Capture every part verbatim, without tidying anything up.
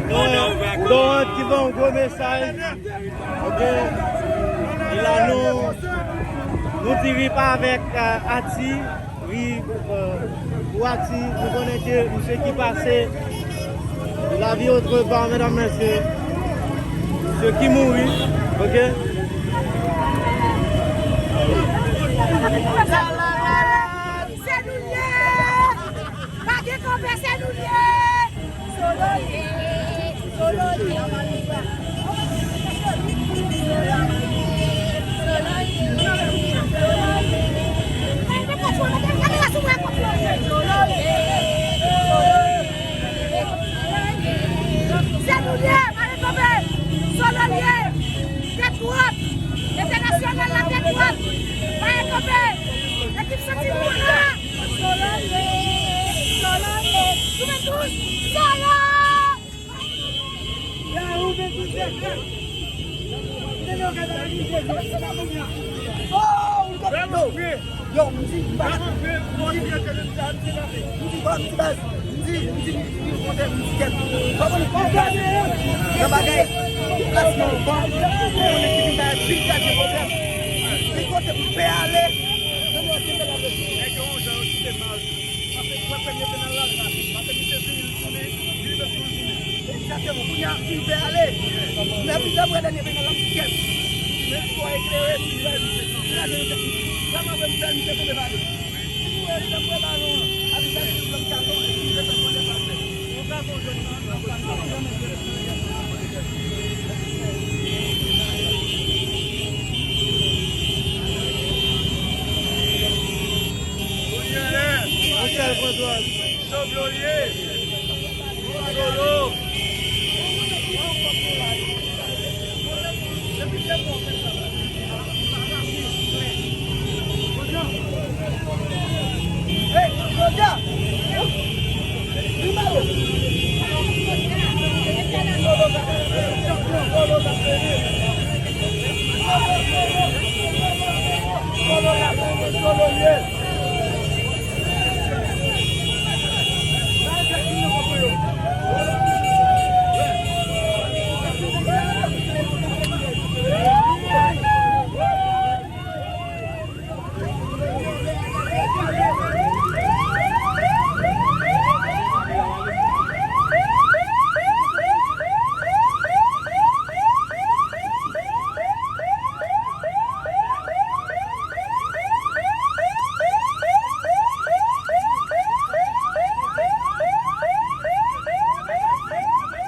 Laurent, Laurent ki ba yon gwo mesaj. Ok. E la nou, nou di rip avèk, euh, Ati. Wi, euh, pou Ati, nou konnen ke misye ki pase, la vie autre part, medam, mesye. Misye ki mouri, ok? Se nou l ye! Pa gen kanpe, se nou l ye! Solo ye! Solo ye! Se nou l ye, pa gen kanpe! Solo l ye! Tèt wòt! Entènasyonal la tèt wòt! Pa gen kanpe! Ekip Santi Moura! Solo l ye! Solo l ye! Juventus! Solo! Yo, m di, m pa, m di, m di, m di, baz, m di, m di, m di, m di, kèt. Pa konn, pa konn, nan bagay, plasman, bon, konnen ki vin bay pil gade pwoblèm. Li kote m pe ale, nan mwen ki fè la. Nèg yo yon jan yo kite mal. Paske mwen premye te nan laj la, paske misye vini, li tounen, li rive sou l tounen. Egzakteman, kounye a, fin fè ale. Men pi dapre dènye final la, m kèt. Men fò eklere, fin fè misye. Kounye a, gen yon teknik. Kòman vre m fè, misye tonbe pa li. Li wè, li fè pran balon an. Abitaj li pran katon, epi li fè kònè pa fè. Yon gason jèn nan, nan pa sa. Yon sèl pran dwòl. Solo.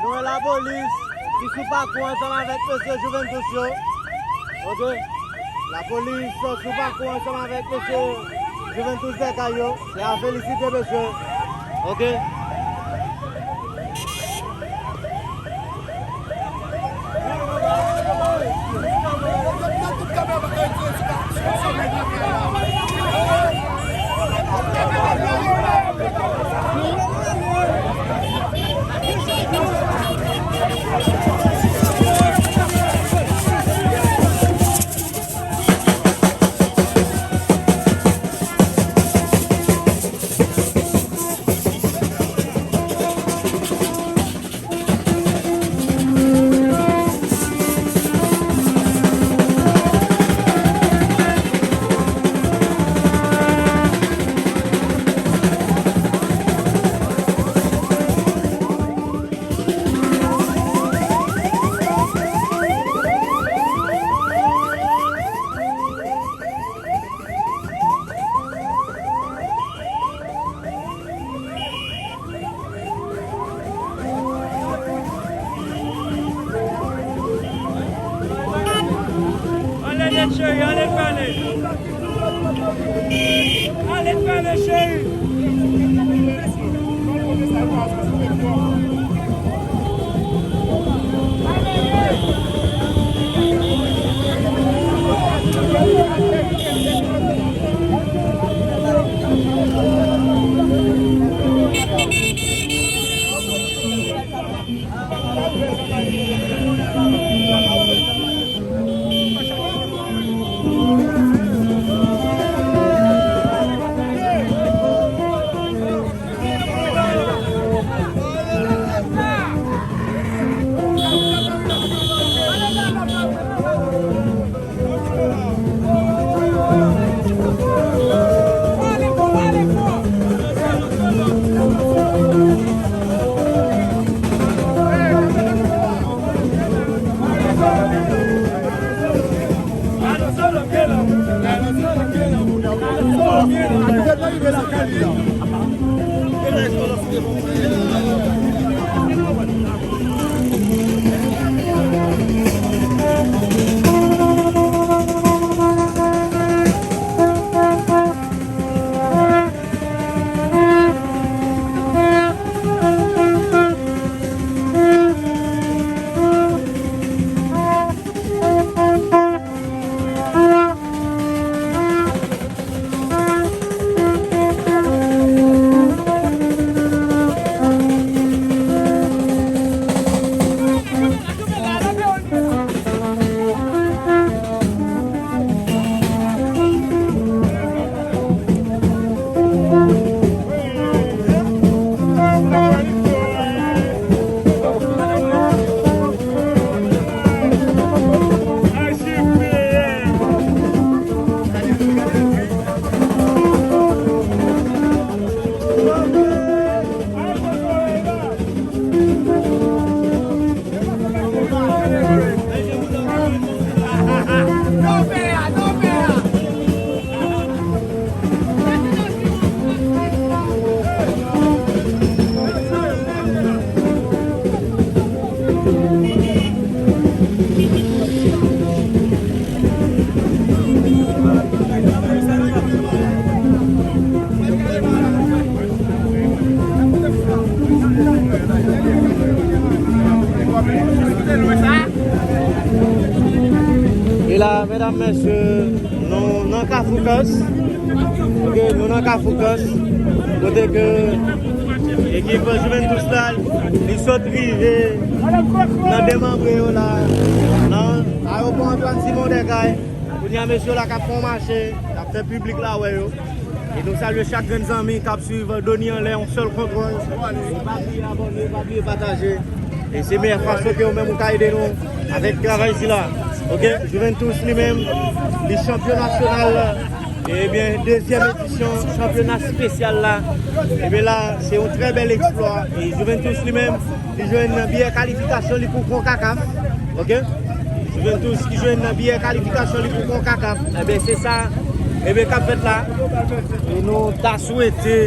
Nou wè lapolis ki sou pakou ansanm avèk mesye Juventus yo. Ok. Lapolis sou pakou ansanm avèk mesye Juventus Dèkay yo. Se a felisite, mesye. Ok. E la, medam, mesye, nou nan Kafou Kans. Ok, nou nan Kafou Kans. Kote ke ekip Juventus la, li sot rive nan demanbre yo la, nan ayewopò Antoine Simon Desgailles. Kounye a, mesye la k ap fè yon mache, k ap fè piblik la wè yo. E nou salye chak grenn zanmi k ap swiv Doni Anlè, yon sèl kontwòl. E pa bliye abòne, pa bliye pataje. E se meyè fason ke ou menm ou ka ede nou avèk travay sila. Ok, Juventus li menm, li chanpyon nasyonal. Ebyen, dezyèm edisyon chanpyona espesyal la. Ebyen la, se yon trè bèl eksplwa. E Juventus li menm, li jwenn biyè kalifikasyon li pou konkakaf. Ok? Juventus ki jwenn biyè kalifikasyon li pou konkakaf. Ebyen, se sa, ebyen, k ap fèt la. E nou ta swete